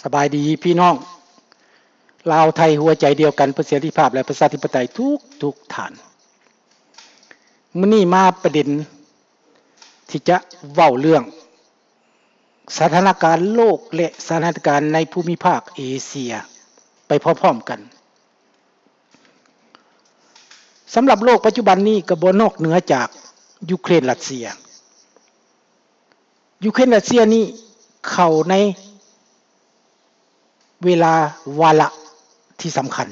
ສະບາຍດີພີ່ນ້ອງລາວໄທຫົວໃຈດຽວກັນເພື່ອເສລີພາບ ແລະ ປະຊາທິປະໄຕທຸກໆທ່ານ. ມື້ນີ້ມາປະເດັນທີ່ຈະເວົ້າເລື່ອງສະຖານະການໂລກ ແລະ ສະຖານະການໃນພູມິພາກເອເຊຍໄປພ້ອມໆກັນ. ສຳລັບໂລກປັດຈຸບັນນີ້ກໍບໍ່ນອກເໜືອຈາກຢູເຄຣນ-ຣັດເຊຍ. ຢູເຄຣນ-ຣັດເຊຍນີ້ເຂົ້າໃນເວລາວາລະທີ່ສຳຄັນ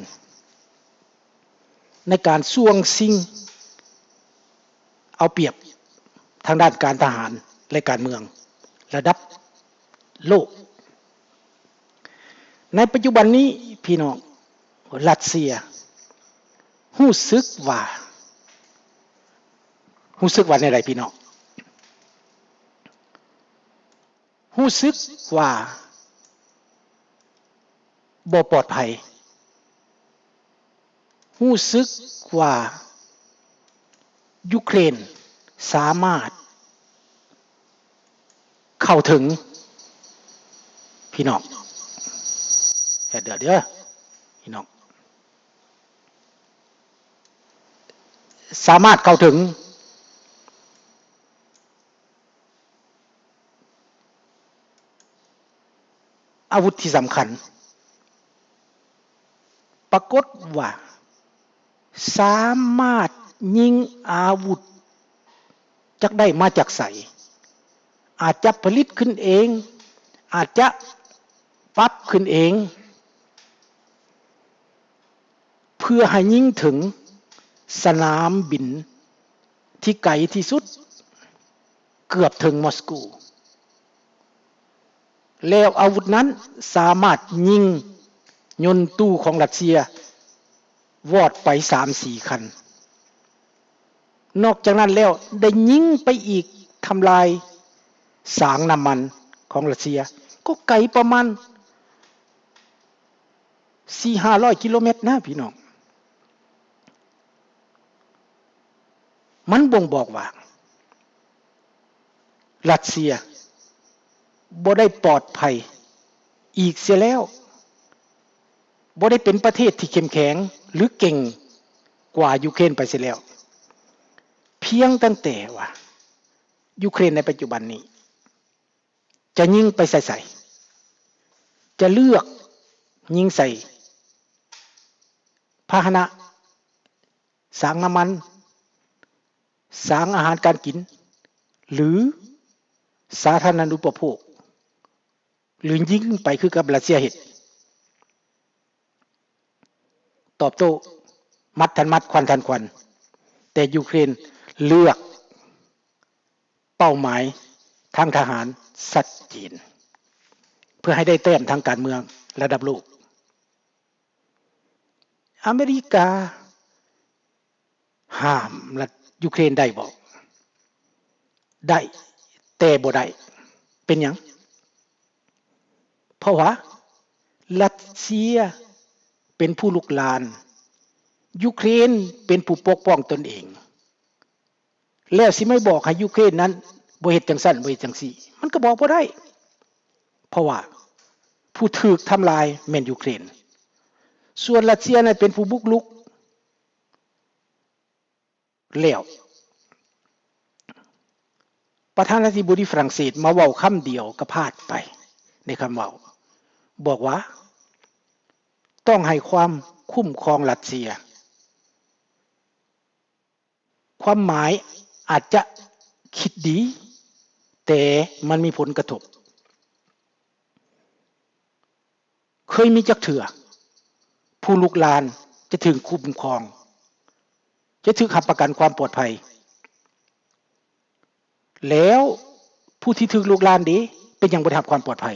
ໃນການຊ່ວງຊິງເອົາປຽບທາງດ້ານການທະຫານ ແລະ ການເມືອງລະດັບໂລກ. ໃນປັດຈຸບັນນີ້ ພີ່ນ້ອງ, ຣັດເຊຍຮູ້ສຶກວ່າ ຮູ້ສຶກວ່າແນວໃດ ພີ່ນ້ອງ? ຮູ້ສຶກວ່າບໍ່ປອດໄພ, ຮູ້ສຶກວ່າຢູເຄຣນສາມາດເຂົ້າເຖິງ ພີ່ນ້ອງ, ເດີ ເດີ ພີ່ນ້ອງ, ສາມາດເຂົ້າເຖິງ ອາວຸດທີ່ສຳຄັນ, ປາກົດວ່າສາມາດຍິງອາວຸດ ຈັກໄດ້ມາຈາກໃສ, ອາດຈະຜະລິດຂຶ້ນເອງ, ອາດຈະປັບຂຶ້ນເອງ ເພື່ອໃຫ້ຍິງເຖິງສະໜາມບິນທີ່ໄກທີ່ສຸດ ເກືອບເຖິງມອສໂກ, ແລ້ວອາວຸດນັ້ນສາມາດຍິງຍົນຕູ້ຂອງຣັດເຊຍວອດໄປສາມສີ່ຄັນ. ນອກຈາກນັ້ນແລ້ວ ໄດ້ຍິງໄປອີກ ທຳລາຍສາງນ້ຳມັນຂອງຣັດເຊຍ ກໍໄກປະມານສີ່ຫ້າຮ້ອຍກິໂລແມັດນະ ພີ່ນ້ອງ. ມັນບົ່ງບອກວ່າ ຣັດເຊຍບໍ່ໄດ້ປອດໄພອີກເສຍແລ້ວ, ບໍ່ໄດ້ເປັນປະເທດທີ່ເຂັ້ມແຂງ ຫຼື ເກັ່ງກວ່າຢູເຄຣນໄປເສຍແລ້ວ. ພຽງຕັ້ງແຕ່ວ່າຢູເຄຣນໃນປັດຈຸບັນນີ້ ຈະຍິງໄປໃສ່ໃສ, ຈະເລືອກຍິງໃສ່ພາຫະນະສາງນ້ຳມັນ, ສາງອາຫານການກິນ ຫຼື ສາທາລະນະນູປະໂພກ ຫຼື ຍິງໄປຄືກັບຣັດເຊຍເຮັດ. ຕອບໂຕ້ ໝັດທັນໝັດ ຄວັນທັນຄວັນ, ແຕ່ຢູເຄຣນເລືອກເປົ້າໝາຍທາງທະຫານຊັດເຈນ ເພື່ອໃຫ້ໄດ້ແຕ້ມທາງການເມືອງລະດັບໂລກ. ອາເມລິກາຫ້າມລັດຢູເຄຣນໄດ້ບໍ່? ໄດ້, ແຕ່ບໍ່ໄດ້. ເປັນຫຍັງ? ເພາະວ່າຣັດເຊຍເປັນຜູ້ລຸກລານ, ຢູເຄຣນເປັນຜູ້ປົກປ້ອງຕົນເອງ, ແລ້ວຊິໄປບອກໃຫ້ຢູເຄຣນນັ້ນບໍ່ເຮັດຈັ່ງຊັ້ນ ບໍ່ເຮັດຈັ່ງຊີ້, ມັນກໍບອກບໍ່ໄດ້, ເພາະວ່າຜູ້ຖືກທຳລາຍແມ່ນຢູເຄຣນ, ສ່ວນຣັດເຊຍນັ້ນເປັນຜູ້ບຸກລຸກ. ແລ້ວປະທານາທິບໍດີຝຣັ່ງເສດມາເວົ້າຄຳດຽວກໍພາດໄປໃນຄຳເວົ້າ, ບອກວ່າຕ້ອງໃຫ້ຄວາມຄຸ້ມຄອງຣັດເຊຍ. ຄວາມໝາຍອາດຈະຄິດດີ, ແຕ່ມັນມີຜົນກະທົບ. ເຄີຍມີຈັກເທື່ອຜູ້ລຸກລານຈະຖືກຄຸ້ມຄອງ, ຈະຖືກຮັບປະກັນຄວາມປອດໄພ? ແລ້ວຜູ້ທີ່ຖືກລຸກລານເດ ເປັນຫຍັງບໍ່ໄດ້ຮັບຄວາມປອດໄພ?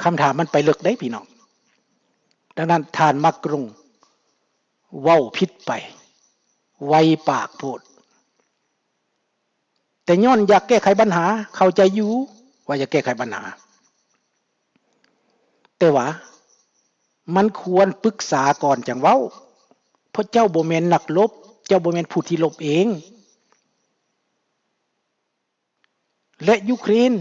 ຄຳຖາມມັນໄປເລິກເດ້ພີ່ນ້ອງ. ດັ່ງນັ້ນທ່ານມາກຣົງເວົ້າຜິດໄປ, ໄວປາກໂພດ. ແຕ່ຍ້ອນຢາກແກ້ໄຂບັນຫາ, ເຂົ້າໃຈຢູ່ວ່າຢາກແກ້ໄຂບັນຫາ, ແຕ່ວ່າມັນຄວນປຶກສາກ່ອນຈັ່ງເວົ້າ, ເພາະເຈົ້າບໍ່ແມ່ນນັກລົບ, ເຈົ້າບໍ່ແມ່ນຜູ້ທີ່ລົບເອງ. ແລະ ຢູເຄຣນ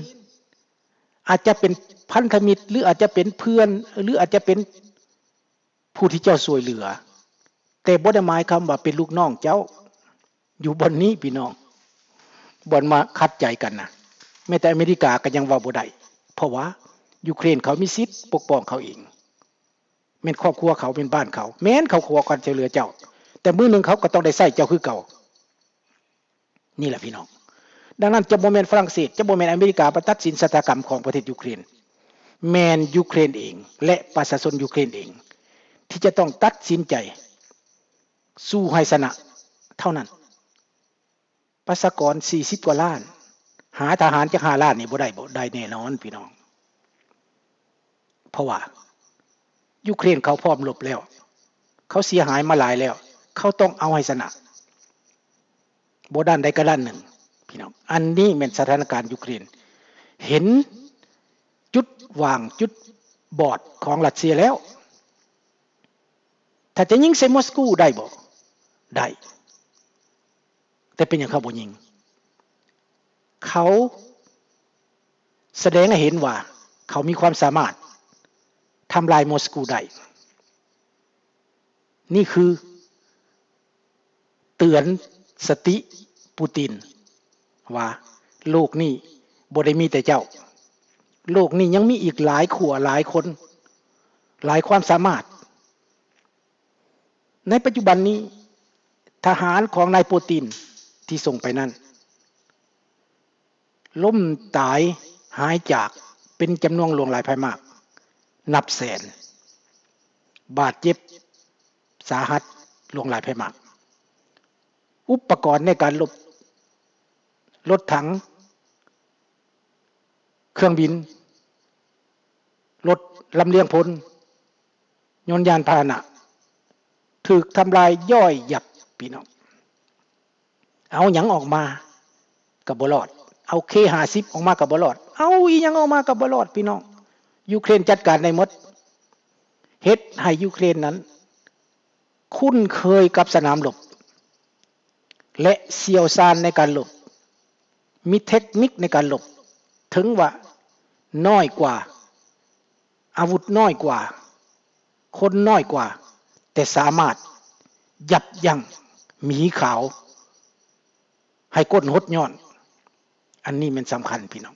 ອາດຈະເປັນ ພັນທະມິດ ຫຼືອາດຈະເປັນເພື່ອນ ຫຼືອາດຈະເປັນຜູ້ທີ່ເຈົ້າຊ່ວຍເຫຼືອ ແຕ່ບໍ່ໄດ້ໝາຍຄວາມວ່າເປັນລູກນ້ອງເຈົ້າ. ຢູ່ບ່ອນນີ້ພີ່ນ້ອງ ບ່ອນມາຂັດໃຈກັນນະ ແມ້ແຕ່ອາເມລິກາກໍຍັງເວົ້າບໍ່ໄດ້ ເພາະວ່າຢູເຄຣນເຂົາມີສິດປົກປ້ອງເຂົາເອງ ແມ່ນຄອບຄົວເຂົາ ແມ່ນບ້ານເຂົາ ແມ່ນເຂົາຂໍການຊ່ວຍເຫຼືອເຈົ້າ ແຕ່ມື້ໜຶ່ງເຂົາກໍຕ້ອງໄດ້ໃຊ້ເຈົ້າຄືເກົ່າ. ນີ້ແຫຼະພີ່ນ້ອງ ດັ່ງນັ້ນຈະບໍ່ແມ່ນຝຣັ່ງເສດ ຈະບໍ່ແມ່ນອາເມລິກາໄປຕັດສິນຊະຕາກຳຂອງປະເທດຢູເຄຣນ ແມ່ນຢູເຄຣນເອງ ແລະ ປະຊາຊົນຢູເຄຣນເອງ ທີ່ຈະຕ້ອງຕັດສິນໃຈສູ້ໃຫ້ຊະນະເທົ່ານັ້ນ. ປະຊາກອນສີ່ສິບກວ່າລ້ານ ຫາທະຫານຈັກຫ້າລ້ານນີ້ບໍ່ໄດ້ບໍ່ໄດ້ແນ່ນອນພີ່ນ້ອງ ເພາະວ່າຢູເຄຣນເຂົາພ້ອມລົບແລ້ວ ເຂົາເສຍຫາຍມາຫຼາຍແລ້ວ ເຂົາຕ້ອງເອົາໃຫ້ຊະນະ ບໍ່ດ້ານໃດກໍດ້ານໜຶ່ງພີ່ນ້ອງ. ອັນນີ້ແມ່ນສະຖານະການຢູເຄຣນ ເຫັນຈຸດຫວ່າງຈຸດບອດຂອງຣັດເຊຍແລ້ວ. ຖ້າຈະຍິງໃສ່ມອສກູໄດ້ບໍ່? ໄດ້. ແຕ່ເປັນຫຍັງເຂົາບໍ່ຍິງ? ເຂົາສະແດງໃຫ້ເຫັນວ່າເຂົາມີຄວາມສາມາດທຳລາຍມອສກູໄດ້. ນີ້ຄືເຕືອນສະຕິປູຕິນວ່າ ໂລກນີ້ບໍ່ໄດ້ມີແຕ່ເຈົ້າ, ໂລກນີ້ຍັງມີອີກຫຼາຍຂົ້ວ, ຫຼາຍຄົນ, ຫຼາຍຄວາມສາມາດ. ໃນປັດຈຸບັນນີ້ ທະຫານຂອງນາຍປູຕິນທີ່ສົ່ງໄປນັ້ນ ລົ້ມຕາຍຫາຍຈາກເປັນຈຳນວນຫຼວງຫຼາຍພາຍມາກ ນັບແສນ, ບາດເຈັບສາຫັດຫຼວງຫຼາຍພາຍມາກ. ອຸປະກອນໃນການລົບ, ລົດຖັງ, ເຄື່ອງບິນ, ລົດລຳລຽງພົນ, ຍົນຍານພາຫະນະ ຖືກທຳລາຍຍ່ອຍຍັບ, ພີ່ນ້ອງ. ເອົາຫຍັງອອກມາກໍບໍ່ລອດ, ເອົາເຄຫ້າສິບອອກມາກໍບໍ່ລອດ, ເອົາອີ່ຫຍັງອອກມາກໍບໍ່ລອດ, ພີ່ນ້ອງ. ຢູເຄຣນຈັດການໄດ້ໝົດ, ເຮັດໃຫ້ຢູເຄຣນນັ້ນຄຸ້ນເຄີຍກັບສະໜາມລົບ ແລະ ຊ່ຽວຊານໃນການລົບ, ມີເທັກນິກໃນການລົບ, ເຖິງວ່ານ້ອຍກວ່າ, ອາວຸດນ້ອຍກວ່າ, ຄົນນ້ອຍກວ່າ, ແຕ່ສາມາດຢັບຢັ້ງໝີຂາວໃຫ້ກົ້ນຫົດຍ້ອນ. ອັນນີ້ແມ່ນສຳຄັນ, ພີ່ນ້ອງ.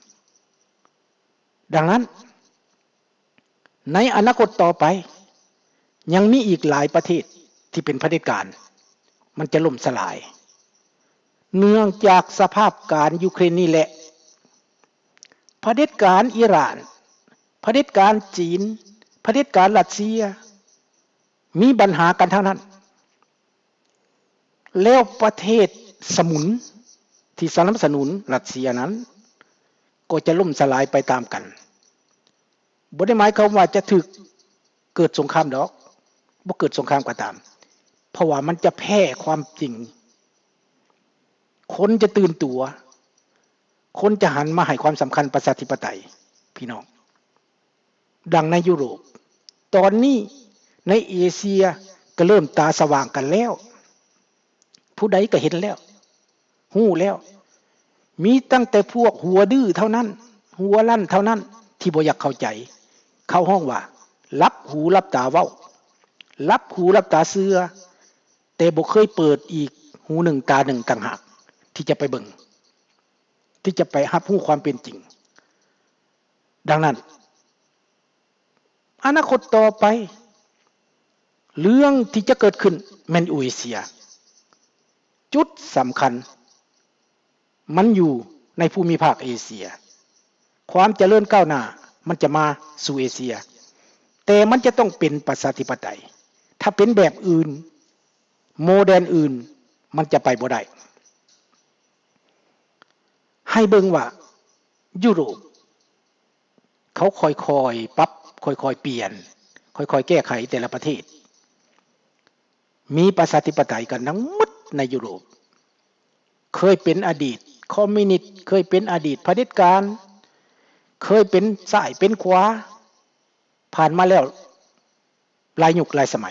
ດັ່ງນັ້ນ, ໃນອະນາຄົດຕໍ່ໄປ ຍັງມີອີກຫຼາຍປະເທດທີ່ເປັນຜະເດັດການ, ມັນຈະລົ້ມສະຫຼາຍ. ເນື່ອງຈາກສະພາບການຢູເຄຣນນີ້ແຫຼະ, ຜະເດັດການອີຣານ, ຜະເດັດການຈີນ, ຜະເດັດການຣັດເຊຍ ມີບັນຫາກັນທັງນັ້ນ. ແລ້ວປະເທດສະໝຸນທີ່ສະໜັບສະໜູນຣັດເຊຍນັ້ນ ກໍຈະລົ້ມສະຫຼາຍໄປຕາມກັນ. ບໍ່ໄດ້ໝາຍຄວາມວ່າຈະຖືກເກີດສົງຄາມດອກ, ບໍ່ເກີດສົງຄາມກໍຕາມ, ເພາະວ່າມັນຈະແພ້ຄວາມຈິງ. ຄົນຈະຕື່ນຕົວ, ຄົນຈະຫັນມາໃຫ້ຄວາມສຳຄັນປະຊາທິປະໄຕ, ພີ່ນ້ອງ. ດັ່ງໃນຢູໂຣບ, ຕອນນີ້ໃນເອເຊຍກໍເລີ່ມຕາສະຫວ່າງກັນແລ້ວ. ຜູ້ໃດກໍເຫັນແລ້ວ, ຮູ້ແລ້ວ. ມີຕັ້ງແຕ່ພວກຫົວດື້ເທົ່ານັ້ນ, ຫົວລັ້ນເທົ່ານັ້ນທີ່ບໍ່ຢາກເຂົ້າໃຈ. ເຂົາຮ້ອງວ່າ ຫຼັບຫູຫຼັບຕາເວົ້າ, ຫຼັບຫູຫຼັບຕາເຊື່ອ, ແຕ່ບໍ່ເຄີຍເປີດອີກຫູໜຶ່ງຕາໜຶ່ງຕ່າງຫາກ ທີ່ຈະໄປເບິ່ງ, ທີ່ຈະໄປຮັບຮູ້ຄວາມເປັນຈິງ. ດັ່ງນັ້ນ, ອະນາຄົດຕໍ່ໄປ, ເລື່ອງທີ່ຈະເກີດຂຶ້ນແມ່ນຢູ່ເອເຊຍ. ຈຸດສຳຄັນມັນຢູ່ໃນພູມິພາກເອເຊຍ. ຄວາມຈະເລີນກ້າວໜ້າມັນຈະມາສູ່ເອເຊຍ, ແຕ່ມັນຈະຕ້ອງເປັນປະຊາທິປະໄຕ. ຖ້າເປັນແບບອື່ນ, ໂມເດີນອື່ນ, ມັນຈະໄປບໍ່ໄດ້. ໃຫ້ເບິ່ງວ່າຢູໂຣບ ເຂົາຄ່ອຍໆປັບ, ຄ່ອຍໆປ່ຽນ, ຄ່ອຍໆແກ້ໄຂແຕ່ລະປະເທດ. ມີປະຊາທິປະໄຕກັນທັງໝົດໃນຢູໂຣບ. ເຄີຍເປັນອະດີດຄອມມິວນິດ, ເຄີຍເປັນອະດີດຜະເດັດການ, ເຄີຍເປັນຊ້າຍເປັນຂວາ, ຜ່ານມາແລ້ວຫຼາຍຍຸກຫຼາຍສະໄໝ.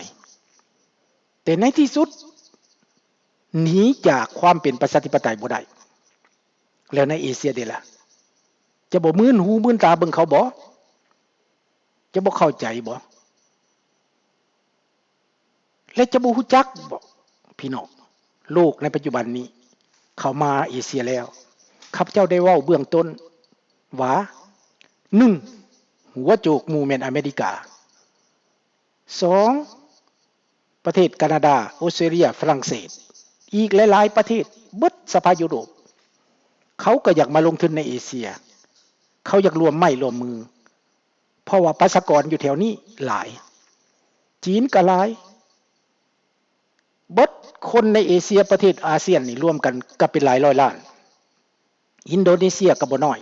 ແຕ່ໃນທີ່ສຸດ ໜີຈາກຄວາມເປັນປະຊາທິປະໄຕບໍ່ໄດ້. ແລ້ວໃນເອເຊຍເດລະ? ຈະບໍ່ມື່ນຫູມື່ນຕາເບິ່ງເຂົາບໍ່? ຈະບໍ່ເຂົ້າໃຈບໍ? ແລະ ຈະບໍ່ຮູ້ຈັກບໍ? ພີ່ນ້ອງ, ໂລກໃນປັດຈຸບັນນີ້ເຂົ້າມາເອເຊຍແລ້ວ, ຂ້າພະເຈົ້າໄດ້ເວົ້າເບື້ອງຕົ້ນວ່າ ໜຶ່ງ ຫົວໂຈກໝູ່ແມ່ນອາເມລິກາ, ສອງ ປະເທດການາດາ, ອົດສະຕຣາເລຍ, ຝຣັ່ງເສດ, ອີກຫຼາຍໆປະເທດ, ເບິດສະພາຢູໂຣບ, ເຂົາກໍຢາກມາລົງທຶນໃນເອເຊຍ, ເຂົາຢາກລວມໄມ້ລວມມື, ເພາະວ່າປະຊາກອນຢູ່ແຖວນີ້ຫຼາຍ, ຈີນກໍຫຼາຍ, ເບິດຄົນໃນເອເຊຍ, ປະເທດອາຊຽນນີ້ລວມກັນກໍເປັນຫຼາຍຮ້ອຍລ້ານ, ອິນໂດເນເຊຍກໍບໍ່ນ້ອຍ,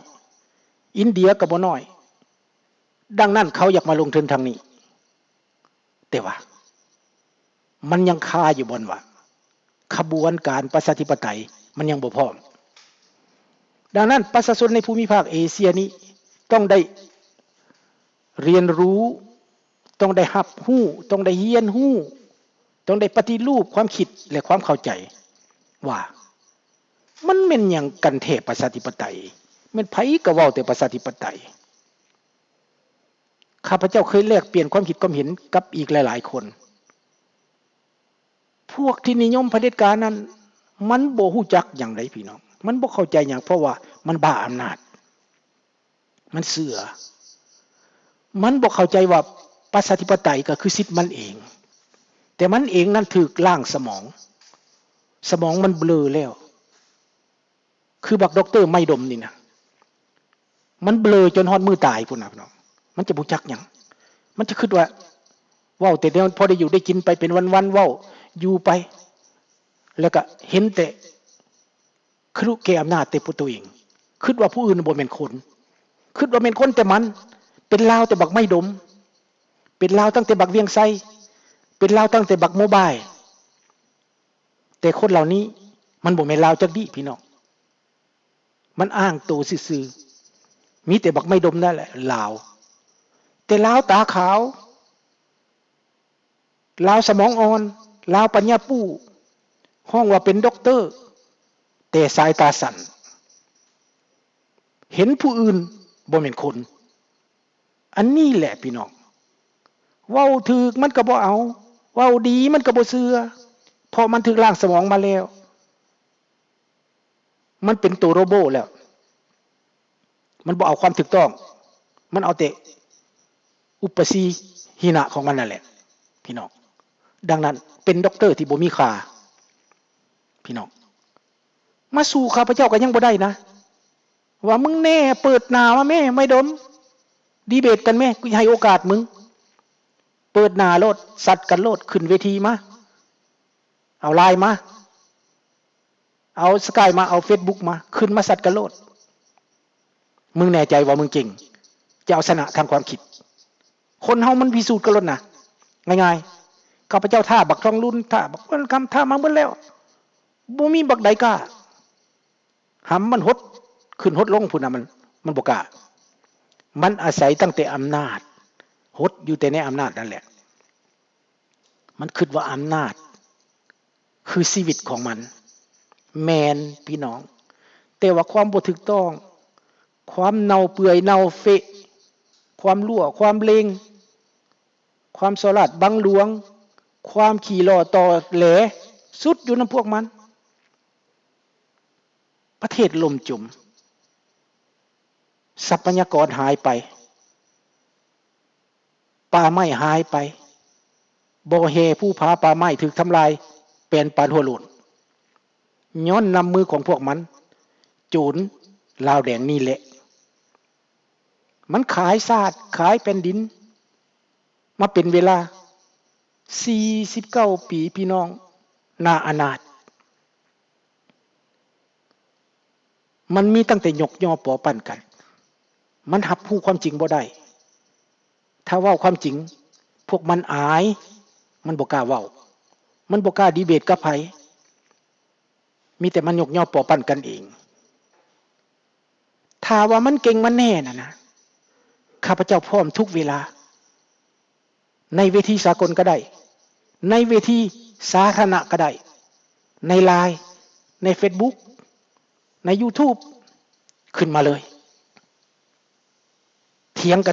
ອິນເດຍກໍບໍ່ນ້ອຍ, ດັ່ງນັ້ນເຂົາຢາກມາລົງທຶນທາງນີ້. ແຕ່ວ່າມັນຍັງຄາຢູ່ບ່ອນວ່າຂະບວນການປະຊາທິປະໄຕມັນຍັງບໍ່ພ້ອມ. ດັ່ງນັ້ນ ປະຊາຊົນໃນພູມິພາກເອເຊຍນີ້ຕ້ອງໄດ້ຮຽນຮູ້, ຕ້ອງໄດ້ຮັບຮູ້, ຕ້ອງໄດ້ຮຽນຮູ້, ຕ້ອງໄດ້ປະຕິຮູບຄວາມຄິດ ແລະ ຄວາມເຂົ້າໃຈວ່າມັນແມ່ນຫຍັງກັນແທ້ປະຊາທິປະໄຕ? ແມ່ນໃຜກໍເວົ້າແຕ່ປະຊາທິປະໄຕ. ຂ້າພະເຈົ້າເຄີຍແລກປ່ຽນຄວາມຄິດຄວາມເຫັນກັບອີກຫຼາຍໆຄົນ. ພວກທີ່ນິຍົມຜະເດັດການນັ້ນ ມັນບໍ່ຮູ້ຈັກຫຍັງໃດ໋ພີ່ນ້ອງ, ມັນບໍ່ເຂົ້າໃຈຫຍັງ, ເພາະວ່າມັນບ້າອຳນາດ, ມັນເຊື່ອ, ມັນບໍ່ເຂົ້າໃຈວ່າປະຊາທິປະໄຕກໍຄືສິດມັນເອງ, ແຕ່ມັນເອງນັ້ນຖືກລ້າງສະໝອງ, ສະໝອງມັນເບລີແລ້ວ. ຄືບັກດັອກເຕີໄມ້ດົມນີ້ນະ, ມັນເບລີຈົນຮອດມື້ຕາຍພຸ້ນນະພີ່ນ້ອງ, ມັນຈະບໍ່ຈັກຫຍັງ, ມັນຈະຄິດວ່າເວົ້າແຕ່ແນວພໍໄດ້ຢູ່ໄດ້ກິນໄປເປັນວັນໆ, ເວົ້າຢູ່ໄປ ແລ້ວກະເຫັນແຕ່ຄະລຸແກ່ອຳນາດແຕ່ຕົວເອງ, ຄິດວ່າຜູ້ອື່ນບໍ່ແມ່ນຄົນ, ຄິດວ່າແມ່ນຄົນແຕ່ມັນ, ເປັນລາວແຕ່ບັກໄມ້ດົມ, ເປັນລາວຕັ້ງແຕ່ບັກວຽງໄຊ, ເປັນລາວຕັ້ງແຕ່ບັກໂມບາຍ. ແຕ່ຄົນເຫຼົ່ານີ້ມັນບໍ່ແມ່ນລາວຈັກດີ້ພີ່ນ້ອງ, ມັນອ້າງໂຕຊື່ໆ, ມີແຕ່ບັກໄມ້ດົມນັ້ນແຫຼະລາວ. ແຕ່ລາວຕາຂາວ, ລາວສະໝອງອ່ອນ, ລາວປັນຍາປູ້, ຮ້ອງວ່າເປັນດັອກເຕີ, ແຕ່ສາຍຕາສັ້ນ, ເຫັນຜູ້ອື່ນບໍ່ແມ່ນຄົນ. ອັນນີ້ແຫຼະພີ່ນ້ອງ, ເວົ້າຖືກມັນກໍບໍ່ເອົາ, ເວົ້າດີມັນກໍບໍ່ເຊື່ອ, ເພາະມັນຖືກລ້າງສະໝອງມາແລ້ວ, ມັນເປັນໂຕໂຣໂບແລ້ວ, ມັນບໍ່ເອົາຄວາມຖືກຕ້ອງ, ມັນເອົາແຕ່ອຸປະຊີຫິນະຂອງມັນນັ້ນແຫຼະພີ່ນ້ອງ. ດັ່ງນັ້ນເປັນດັອກເຕີທີ່ບໍ່ມີຄ່າພີ່ນ້ອງ. ມາສູ້ຂ້າພະເຈົ້າກໍຍັງບໍ່ໄດ້ນະ, ວ່າມຶງແນ່ ເປີດໜ້າມາແມ້ ໄມ້ດົມ, ດີເບດກັນແມ້, ກູໃຫ້ໂອກາດມຶງ, ເປີດໜ້າໂລດ, ສັດກັນໂລດ, ຂຶ້ນເວທີມາ, ເອົາລາຍມາ, ເອົາສະກາຍມາ, ເອົາເຟສບຸກມາ, ຂຶ້ນມາສັດກັນໂລດ. ມຶງແນ່ໃຈວ່າມຶງເກັ່ງ, ຈະເອົາຊະນະທາງຄວາມຄິດ. ຄົນເຮົາມັນພິສູດກັນໂລດນະ, ງ່າຍໆ. ຂ້າພະເຈົ້າທ້າບັກທອງລຸນ, ທ້າບັກເພິ່ນຄຳ, ທ້າມາໝົດແລ້ວ, ບໍ່ມີບັກໃດກ້າ. ຫຳມັນຫົດຂຶ້ນຫົດລົງພຸ້ນນະ, ມັນ, ມັນບໍ່ກ້າ. ມັນອາໄສຕັ້ງແຕ່ອຳນາດ, ຫົດຢູ່ແຕ່ໃນອຳນາດນັ້ນແຫຼະ. ມັນຄິດວ່າອຳນາດ ຄືຊີວິດຂອງມັນ. ແມ່ນພີ່ນ້ອງ, ແຕ່ວ່າຄວາມບໍ່ຖືກຕ້ອງ, ຄວາມເນົ່າເປື່ອຍເນົ່າເຟະ, ຄວາມຮົ່ວຄວາມເລງ, ຄວາມສໍ້ລາດບັງຫຼວງ, ຄວາມຂີ້ຫຼໍ່ຕໍແຫຼ ສຸດຢູ່ນຳພວກມັນ. ປະເທດລົ້ມຈົມ, ຊັບພະຍາກອນຫາຍໄປ, ປ່າໄມ້ຫາຍໄປ, ບໍ່ແຮ່ພູຜາປ່າໄມ້ຖືກທຳລາຍແປນປານຫົວໂລ້ນ, ຍ້ອນນ້ຳມືຂອງພວກມັນ, ໂຈນລາວແດງນີ້ແຫຼະ. ມັນຂາຍຊາດ, ຂາຍແຜ່ນດິນ ມາເປັນເວລາສີ່ສິບເກົ້າປີ, ພີ່ນ້ອງ, ໜ້າອະນາດ. ມັນມີຕັ້ງແຕ່ຍົກຍໍ້ປໍປັ້ນກັນ. ມັນຮັບຮູ້ຄວາມຈິງບໍ່ໄດ້. ຖ້າເວົ້າຄວາມຈິງ, ພວກມັນອາຍ, ມັນບໍ່ກ້າເວົ້າ, ມັນບໍ່ກ້າດີເບດກັບໃຜ. ມີແຕ່ມັນຍົກຍໍ້ປໍປັ້ນກັນເອງ. ຖ້າວ່າມັນເກັ່ງມັນແນ່ນະນະ, ຂ້າພະເຈົ້າພ້ອມທຸກເວລາ. ໃນເວທີສາກົນກໍໄດ້, ໃນເວທີສາທາລະນະກໍໄດ້, ໃນ Line, ໃນ Facebook, ໃນ YouTube, ຂຶ້ນມາເລີຍ. ຖຽງກັນ